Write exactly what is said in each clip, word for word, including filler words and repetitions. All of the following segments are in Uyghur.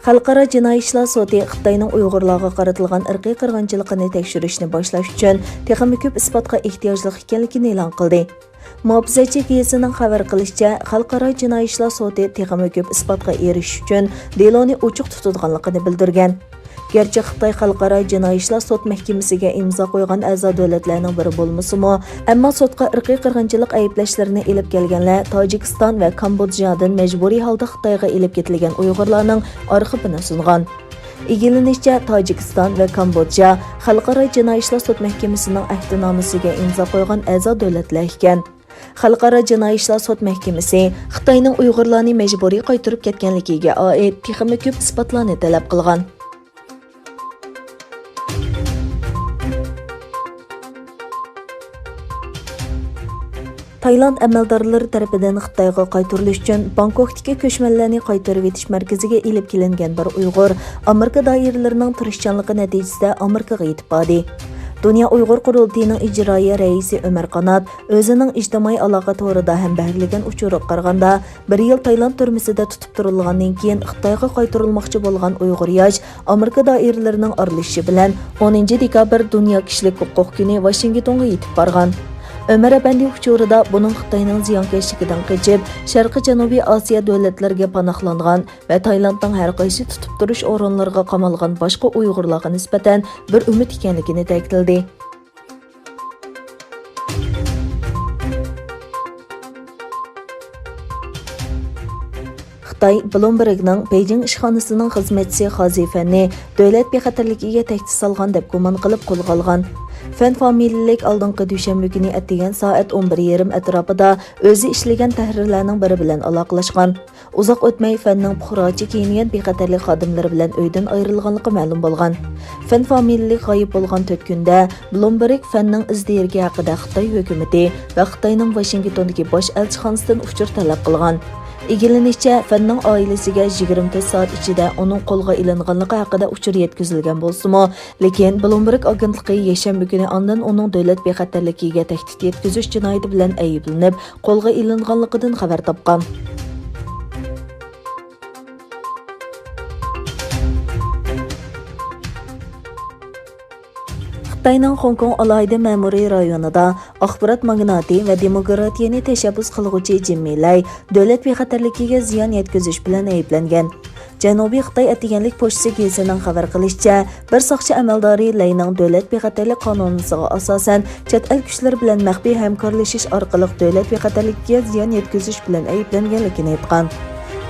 خەلقئارا جىنايى ئىشلار سوتى خىتاينىڭ ئۇيغۇرلارغا قارىتىلغان ئىرقىي قىرغىنچىلىقىنى تەكشۈرۈشنى باشلاش ئۈچۈن تېخىمۇ كۆپ ئىسپاتقا ئېھتىياجلىق ئىكەنلىكىنى ئېلان قىلدى. مۇھاپىزەتچى گېزىتىنىڭ خەۋەر قىلىشىچە، خەلقئارا جىنايى ئىشلار سوتى تېخىمۇ كۆپ ئىسپاتقا ئېرىشىش ئۈچۈن دېلونى ئوچۇق تۇتىدىغانلىقىنى بىلدۈرگەن. گەرچە خىتاي خەلقئارا جىنايى ئىشلار سوت مەھكىمىسىگە ئىمزا قويغان ئەزا دۆلەتلەرنىڭ بىرى بولمىسىمۇ، ئەمما سوتقا ئىرقىي قىرغىنچىلىق ئەيىبلەشلىرىنى ئېلىپ كەلگەنلەر تاجىكىستان ۋە كامبودژادىن مەجبۇرىي ھالدا خىتايغا ئېلىپ كېتىلگەن ئۇيغۇرلارنىڭ ئارخىپىنى سۇنغان. ئىگىلىنىشىچە، تاجىكىستان ۋە كامبودژا خەلقئارا جىنايى ئىشلار سوت مەھكىمىسىنىڭ ئەھدىنامىسىگە ئىمزا قويغان ئەزا دۆلەتلەر ئىكەن. خەلقئارا جىنايى ئىشلار سوت مەھكىمىسى خىتاينىڭ ئۇيغۇرلارنى مەجبۇرىي قايتۇرۇپ كەتكەنلىكىگە ئائىت تېخىمۇ كۆپ ئىسپاتلارنى تەلەپ قىلغان. تايلاند ئەمەلدارلىرى تەرىپىدىن خىتايغا قايتۇرۇلۇش ئۈچۈن بانكوكتىكى كۆچمەنلەرنى قايتۇرۇۋېتىش مەركىزىگە ئېلىپ كېلىنگەن بىر ئۇيغۇر ئامېرىكا دائىرىلىرىنىڭ تىرىشچانلىقى نەتىجىسىدە ئامېرىكىغا يېتىپ باردى. دۇنيا ئۇيغۇر قۇرۇلتىيىنىڭ ئىجرائىيە رەئىسى ئۆمەر قانات ئۆزىنىڭ ئىجتىمائىي ئالاقە تورىدا ھەمبەھىرلىگەن ئۇچۇرىغا قارىغاندا، بىر يىل تايلاند تۈرمىسىدە تۇتۇپ تۇرۇلغاندىن كېيىن خىتايغا قايتۇرۇلماقچى بولغان ئۇيغۇر ياش ئامېرىكا دائىرىلىرىنىڭ ئارىلىشىشى بىلەن ئونىنچى دېكابىر دۇنيا كىشىلىك ھوقۇق كۈنى ۋاشىنگتونغا يېتىپ بارغان. ئۆمەر ئەپەندى ئۇچۇرىدا بۇنىڭ خىتاينىڭ زىيانكەشلىكىدىن قېچىپ، شەرقىي جەنۇبىي ئاسىيا دۆلەتلىرىگە پاناھلانغان ۋە تايلاندنىڭ ھەر قايسى تۇتۇپ تۇرۇش ئورۇنلىرىغا قامالغان باشقا ئۇيغۇرلارغا نىسبەتەن بىر ئۈمىد ئىكەنلىكىنى تەكىتلىدى. خىتاي بلومبېرگنىڭ بېيجىڭ ئىشخانىسىنىڭ خىزمەتچىسى خازى فەننى دۆلەت بىخەتەرلىكىگە تەھدىت سالغان دەپ گۇمان قىلىپ قولغا ئالغان. فەن فامىلىلىك ئالدىنقى دۈشەنبە كۈنى ئەتىگەن سائەت ئون بىر يېرىم ئەتراپىدا ئۆزى ئىشلىگەن تەھرىرلەرنىڭ بىرى بىلەن ئالاقىلەشكەن. ئۇزاق ئۆتمەي فەننىڭ پۇقراچە كىيىنگەن بىخەتەرلىك خادىملىرى بىلەن ئۆيدىن ئايرىلغانلىقى مەلۇم بولغان. فەن فامىلىلىك غايىب بولغان تۆت كۈندە بلومبېرگ فەننىڭ ئىز دېرىكى ھەققىدە خىتاي ھۆكۈمىتى ۋە خىتاينىڭ ۋاشىنگتوندىكى باش ئەلچىخانىسىدىن ئۇچۇر تەلەپ قىلغان. ئىگىلىنىشىچە، فەننىڭ ئائىلىسىگە يىگىرمە تۆت سائەت ئىچىدە ئۇنىڭ قولغا ئېلىنغانلىقى ھەققىدە ئۇچۇر يەتكۈزۈلگەن بولسىمۇ، لېكىن بلومبېرگ ئاگېنتلىقى يەكشەنبە كۈنى ئاندىن ئۇنىڭ دۆلەت بىخەتەرلىكىگە تەھدىت يەتكۈزۈش جىنايىتى بىلەن ئەيىبلىنىپ، قولغا ئېلىنغانلىقىدىن خەۋەر تاپقان. خىتاينىڭ خوڭكوڭ ئالاھىدە مەمۇرىي رايونىدا ئاخبارات ماگناتى ۋە دېموكراتىيەنى تەشەببۇس قىلغۇچى جىممى لەي دۆلەت بىخەتەرلىكىگە زىيان يەتكۈزۈش بىلەن ئەيىبلەنگەن. جەنۇبىي خىتاي ئەتىگەنلىك پوچتىسى گېزىتىنىڭ خەۋەر قىلىشىچە، بىر ساقچى ئەمەلدارى لەينىڭ دۆلەت بىخەتەرلىك قانۇنىسىغا ئاساسەن، چەت ئەل كۈچلىرى بىلەن مەخپىي ھەمكارلىشىش ئارقىلىق دۆلەت بىخەتەرلىكىگە زىيان يەتكۈزۈش بىلەن ئەيىبلەنگەنلىكىنى ئېيتقان.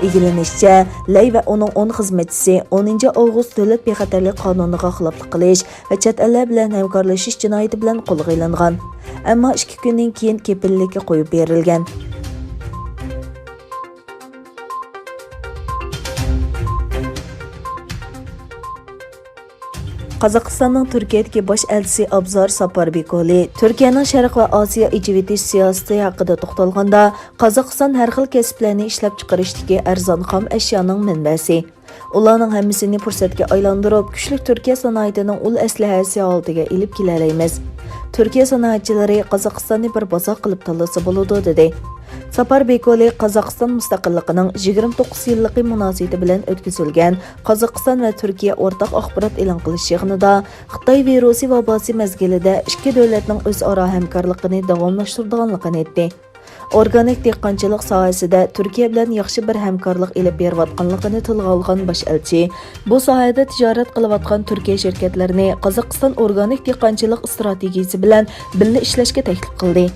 ئىگىلىنىشىچە، لەي ۋە ئۇنىڭ ئون خىزمەتچىسى ئونىنچى ئاۋغۇست دۆلەت بىخەتەرلىك قانۇنىغا خىلاپلىق قىلىش ۋە چەت ئەللەر بىلەن ھەمكارلىشىش جىنايىتى بىلەن قولغا ئېلىنغان. ئەمما ئىككى كۈندىن كېيىن كېپىللىككە قويۇپ بېرىلگەن. قازاقىستاننىڭ تۈركىيەدىكى باش ئەلچىسى ئابزار ساپاربېكولى تۈركىيەنىڭ شەرق ۋە ئاسىيا ئېچىۋېتىش سىياسىتى ھەققىدە توختالغاندا، قازاقىستان ھەر خىل كەسىپلەرنى ئىشلەپچىقىرىشتىكى ئەرزان خام ئەشيانىڭ مەنبەسى. ئۇلارنىڭ ھەممىسىنى پۇرسەتكە ئايلاندۇرۇپ، كۈچلۈك تۈركىيە سانائىتىنىڭ ئۇل ئەسلىھەسى ھالىتىگە ئېلىپ كېلەلەيمىز. تۈركىيە سانائەتچىلىرى قازاقىستاننى بىر بازار قىلىپ تاللىسا بولىدۇ، دېدى. ساپار بېكولى قازاقىستان مۇستەقىللىقىنىڭ يىگىرمە توققۇز يىللىقى مۇناسىۋىتى بىلەن ئۆتكۈزۈلگەن قازاقىستان ۋە تۈركىيە ئورتاق ئاخبارات ئېلان قىلىش يىغىنىدا خىتاي ۋىرۇسى ۋاباسى مەزگىلىدە ئىككى دۆلەتنىڭ ئۆزئارا ھەمكارلىقىنى داۋاملاشتۇرىدىغانلىقىنى ئېيتتى. ئورگانىك دېھقانچىلىق ساھەسىدە تۈركىيە بىلەن ياخشى بىر ھەمكارلىق ئېلىپ بېرىۋاتقانلىقىنى تىلغا ئالغان باش ئەلچى، بۇ ساھەدە تىجارەت قىلىۋاتقان تۈركىيە شىركەتلىرىنى قازاقىستان ئورگانىك دېھقانچىلىق ئىستراتېگىيىسى بىلەن بىللە ئىشلەشكە تەكلىپ قىلدى.